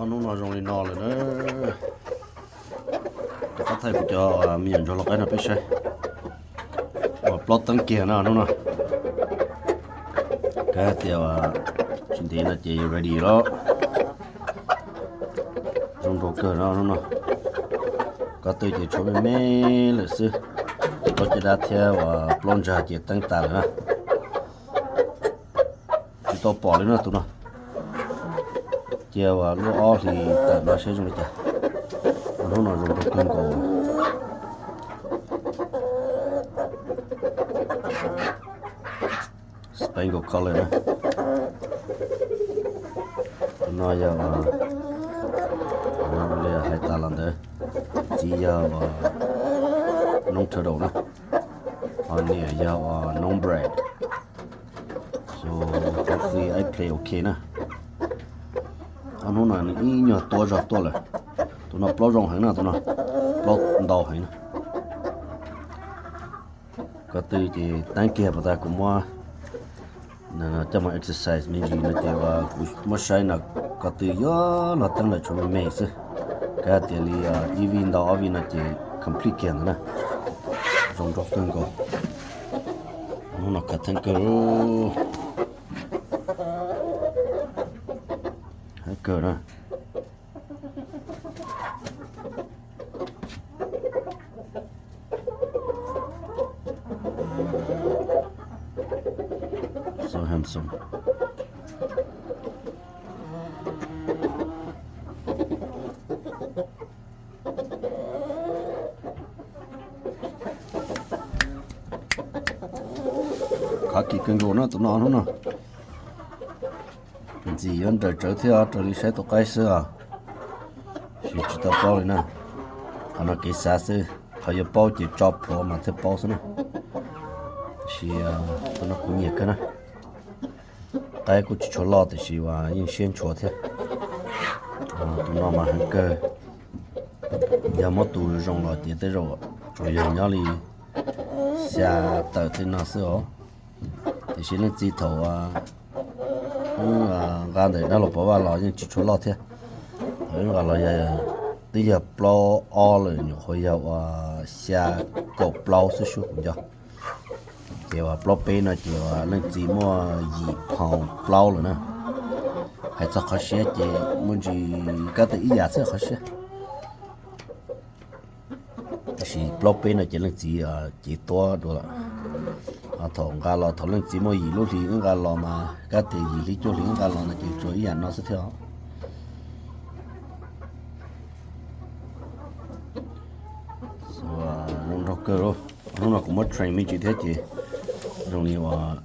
Ob hnub no zoo li no lawm na. Rov qab thaij kuv cov me nyuam ntsuag lau qaib no peb saib. Uas plaub teeb kiag na hnub no. Kav tias tsis ntev no ces ready lawm. Zoo nraug kawg no hnub no. Ko tw ces tshuav me me lawm xwb. Plaub caj dab thiab uas plaub ntsag ces teeb tas lawm na. Tsis tau pom li no tus no. Cia uas lub ob hlis tawm no seb zoo li cas. Hnub no zoo nraug kawg nkaus. Spangled color na. Tus no yog uas, no li hais tas los ntawd, txiv yog uas noob turtle na, ho niam yog uas noob bred. So hopefully I play okay na. Ob hnub no nws ib nyuag tuab zog tuaj lawm. Tus no plaub zoo heev na, tus no plaub ntau heev na. Ko tw ces teeb kiag pas tas kuv muab coj mus exercise me ntsis no ces uas kuv muab saib no ko tw yuav los teeb lawm tshuav me me xwb. Kav tias li ib vij ntau ob vij no ces complete kiag ntawd na. Zoo nraug kawg nkaus. Hnub no khav theeb kawg. Heev kawg na. So handsome. Khav kim kawg nkaus na tus no hnub no. Ntxim yuav nrawm tsawv thiab raws li saib tus qaib xwb os. Sis tsis tau paub li na. Qhov no kev xav xwb, qhov yuav paub ces tso plhuav mas thiaj paub xwb na. Sis tus no kuv nyiam kawg na. Qaib kuj tsis tshua loj tiam sis uas yeej siab ntshua thiab. Tus no mas heev kawg. Yog muab tus zoo los ces tej zaum tsuas yog nyob li xya tawm tej no xwb os. Tiam sis leej txiv thaum wb nqa ntawm dab laug Pov Vaj los yeej tsis tshua loj thiab. Thaum wb nqa los yog, twb yog plaub ob lawm, nyuam qhuav yog uas xya kaum plaub xwb suab kuv nco. Ces uas plaub peb no ces uas leej txiv muaj yim pound plaub lawm na. Hais txog qhov siab ces muaj ntsis kab tw ib yam xwb qhov siab. Tiam sis plaub peb no ces leej txiv cev tuab dua lawm. Thaum nqa los thaum leej txiv muaj yim lub hlis wb nqa los mas kab tias yim hli cuaj hlis wb nqa los no ces tsuas ib yam no xwb thiab. Zoo nraug kawg. Hnub no kuv muab train me ntsis thiab ces zoo li uas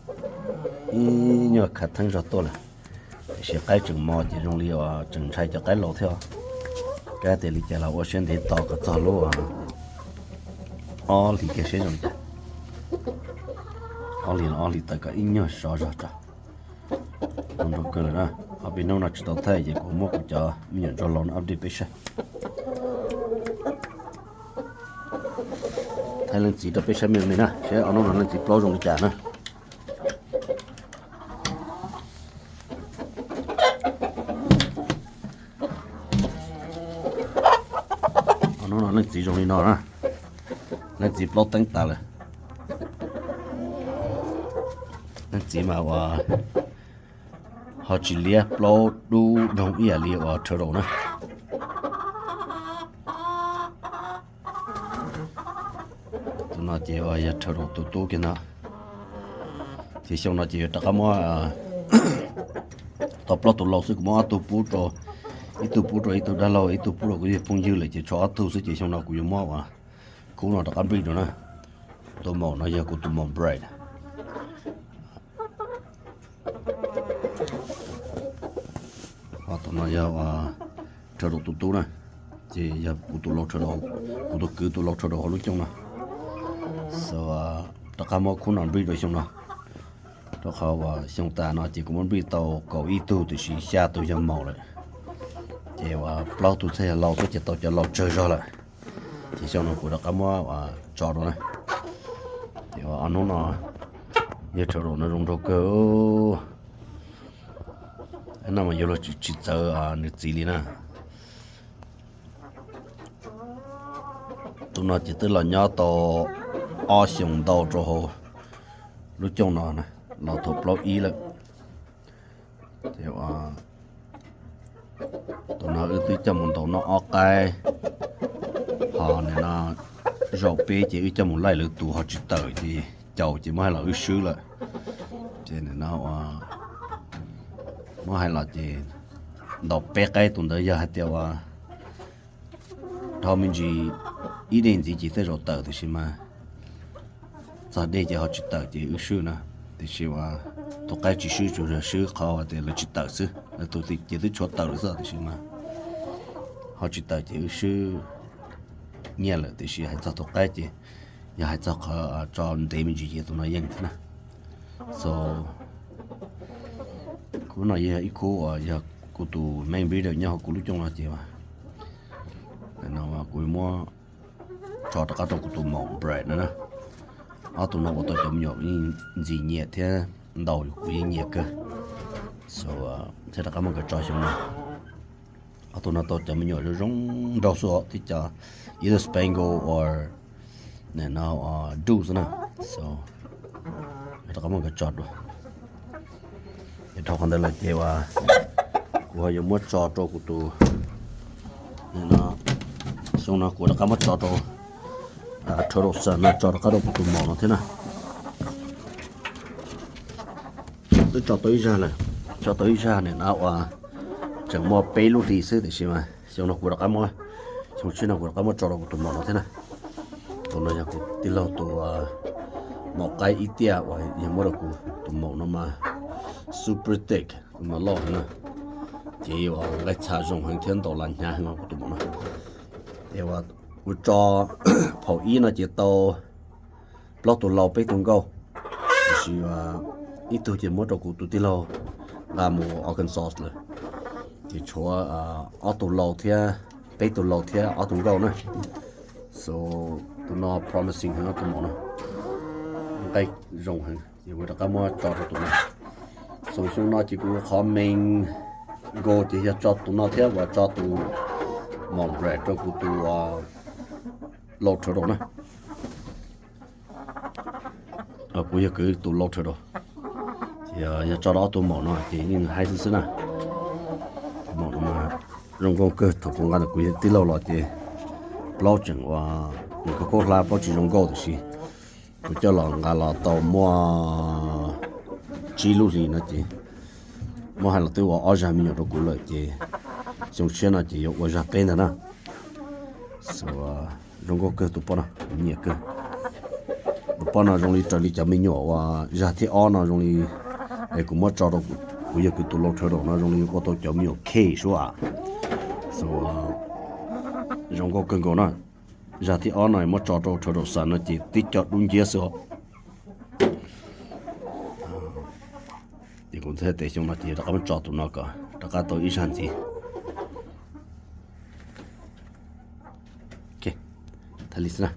ib nyuag khav theeb zog tuaj lawm. Tiam sis qaib tseem mos ces zoo li uas tseem ntshai cov qaib laus thiab os. Kav tias li cas los ua siab ntev tos kom txog lub ob hlis kiag seb zoo li cas. Ob hlis los ob hlis tawm kom ib nyuag sov zog tso. Zoo nraug kawg lawm na. Ob peb hnub no tsis tau thaij ces kuv muab kuv cov me nyuam ntsuag laus no update peb saib. Thaij leej txiv rau peb saib me me na, seb ob hnub no leej txiv plaub zoo li cas na. Ob hnub no leej txiv zoo li no na. Leej txiv plaub teeb tas lawm. Leej txiv mas uas ho tsis liab, plaub dub doog ib yam li uas turtle na. Tus no ces uas yog turtle tus tub kiag ntag. Ces xyoo no ces yuav rov qab muab, tau plaub tus laus xwb, kuv muab ob tug pub rau, ib tug pub rau ib tug dab laug, ib tug pub rau kuv yawg phooj ywg lawm ces tshuav ob tug xwb ces xyoo no kuv yuav muab uas khub no rov qab breed rau na. Tus maum no yog kuv tus maum bred. Ho tus no yog uas turtle tus tub na, ces yog kuv tus laus turtle, kuv tus kwv tus laus turtle hauv lub cooj no. So rov qab muab khub no breed rau xyoo no, rau qhov uas xyoo tas no ces kuv muab breed tau kaum ib tug tiam sis xya tus yog maum lawm. Ces uas plaub tug txhaj yog laus xwb ces tau cov laus tsawg zog lawm. Ces xyoo no kuv rov qab muab uas tso rau na. Ces uas ob hnub no yawg turtle no zoo nraug kawg. No mas yuav luag tsis txawv nws txiv li na. Tus no ces twb los nyob tau ob xyoos ntau rau hauv lub cooj no, los thaum plaub ib lawm. Ces tus no wb twb coj mus ntaus noj ob qaib, ho nim no zaum peb ces wb coj mus laij lwm tus ho tsis tawm ces caum ces muab hais los wb swb lawm. Ces nim no muab hais los ces ntaus peb qaib tus ntawd yog hais tias uas dhau me ntsis ib dej ntxiv ces tej zaum tawm tiam sis mas txog dej ces ho tsis tawm ces wb swb na. Tiam sis uas tus qaib tsis swb tsuas yog swb qhov tias lawv tsis tawm xwb, lawv tus ces twb tshuav tawm lawm xwb tiam sis mas ho tsis tawm ces wb swb nyiaj lawm. Tiam sis hais txog tus qaib ces yog hais txog qhov tso ntev me ntsis ces tus no yeej thiab na. So khub no yog ib khub uas yog kuv tus main breeder nyob hauv kuv lub cooj no ces no kuv muab tso rov qab rau kuv tus maum breed no na. Ob tug no ua tau cov me nyuam yeej ntxim nyiam thiab ntaus kuv yeej nyiam kawg. So thiaj rov qab muab nkawd tso xyoo no. Ob tug no tau cov me nyuam zoo zoo nraug xwb os, tib co either Spangle or nim no Doodle xwb na. So rov qab muab nkawd tso dua. Ces dhau qhov ntawd lawm ces uas kuv ho yuav muab tso rau kuv tus, nim no xyoo no kuv rov qab muab tso rau Turtle Son no, tso rov qab rau kuv tus maum no thiab na. Twb tso tau ib zaj lawm, tso tau ib zaj nim no uas tseem muaj peb lub hlis xwb tiam sis mas xyoo no kuv rov qab muab, xyoo tshiab no kuv rov qab muab tso rau kuv tus maum no thiab na. Tus no yog kuv tij laug tus maum qaib ib tiaj uas yog muab rau kuv tus maum no mas super thick, tus mas loj heev na. Ces uas nqaij txha zoo heev thiab ntaus las hnyav heev kuv tus maum no. Ces uas kuv tso phaum ib no ces tau plaub tus lau peb tus nkauj, tiam sis ib tug ces muab rau kuv tus tij laug nqa mus Arkansas lawm. Ces tshuav ob tug lau thiab, peb tus lau thiab ob tug nkauj na. So tus no promising heev, tus maum no nqaij zoo heev, ces kuv rov qab muab tso rau tus no. So xyoo no ces kuv qhov main goal ces yog tso tus no thiab uas tso tus maum breed rau kuv tus lau turtle na. Kuv yog kwv tus lau turtle. Ces yog tso rau ob tug maum no ces yeej haib xwb xwb na. Tus maum no mas zoo nkauj kawg, thaum kuv nqa ntawm kuv yawg tij laug los ces plaub tseem uas nws khaub khaub hlab, plaub tsis zoo nkauj tiam sis kuv coj los nqa los tau muaj tsib lub hlis no ces muab hais los twb ua ob zaj me nyuam rau kuv lawm ces xyoo tshiab no ces yuav ua zaj peb ntag na. So zoo nkauj kawg tus poj no, kuv nyiam kawg. Tus poj no zoo li raws li cov me nyuam uas zaj thib ob no zoo li es kuv muab tso rau kuv yawg kwv tus lau turtle no zoo li ua tau cov me nyuam cage suab. So zoo nkauj kawg nkaus na. Zaj thib ob no muab tso rau turtle son no ces tib co dub nciab xwb os. Ces kuv ntxhais tes xyoo no ces rov qab muab tso tus no kom rov qab tau ib zaj ntxiv. Thaj li xwb na.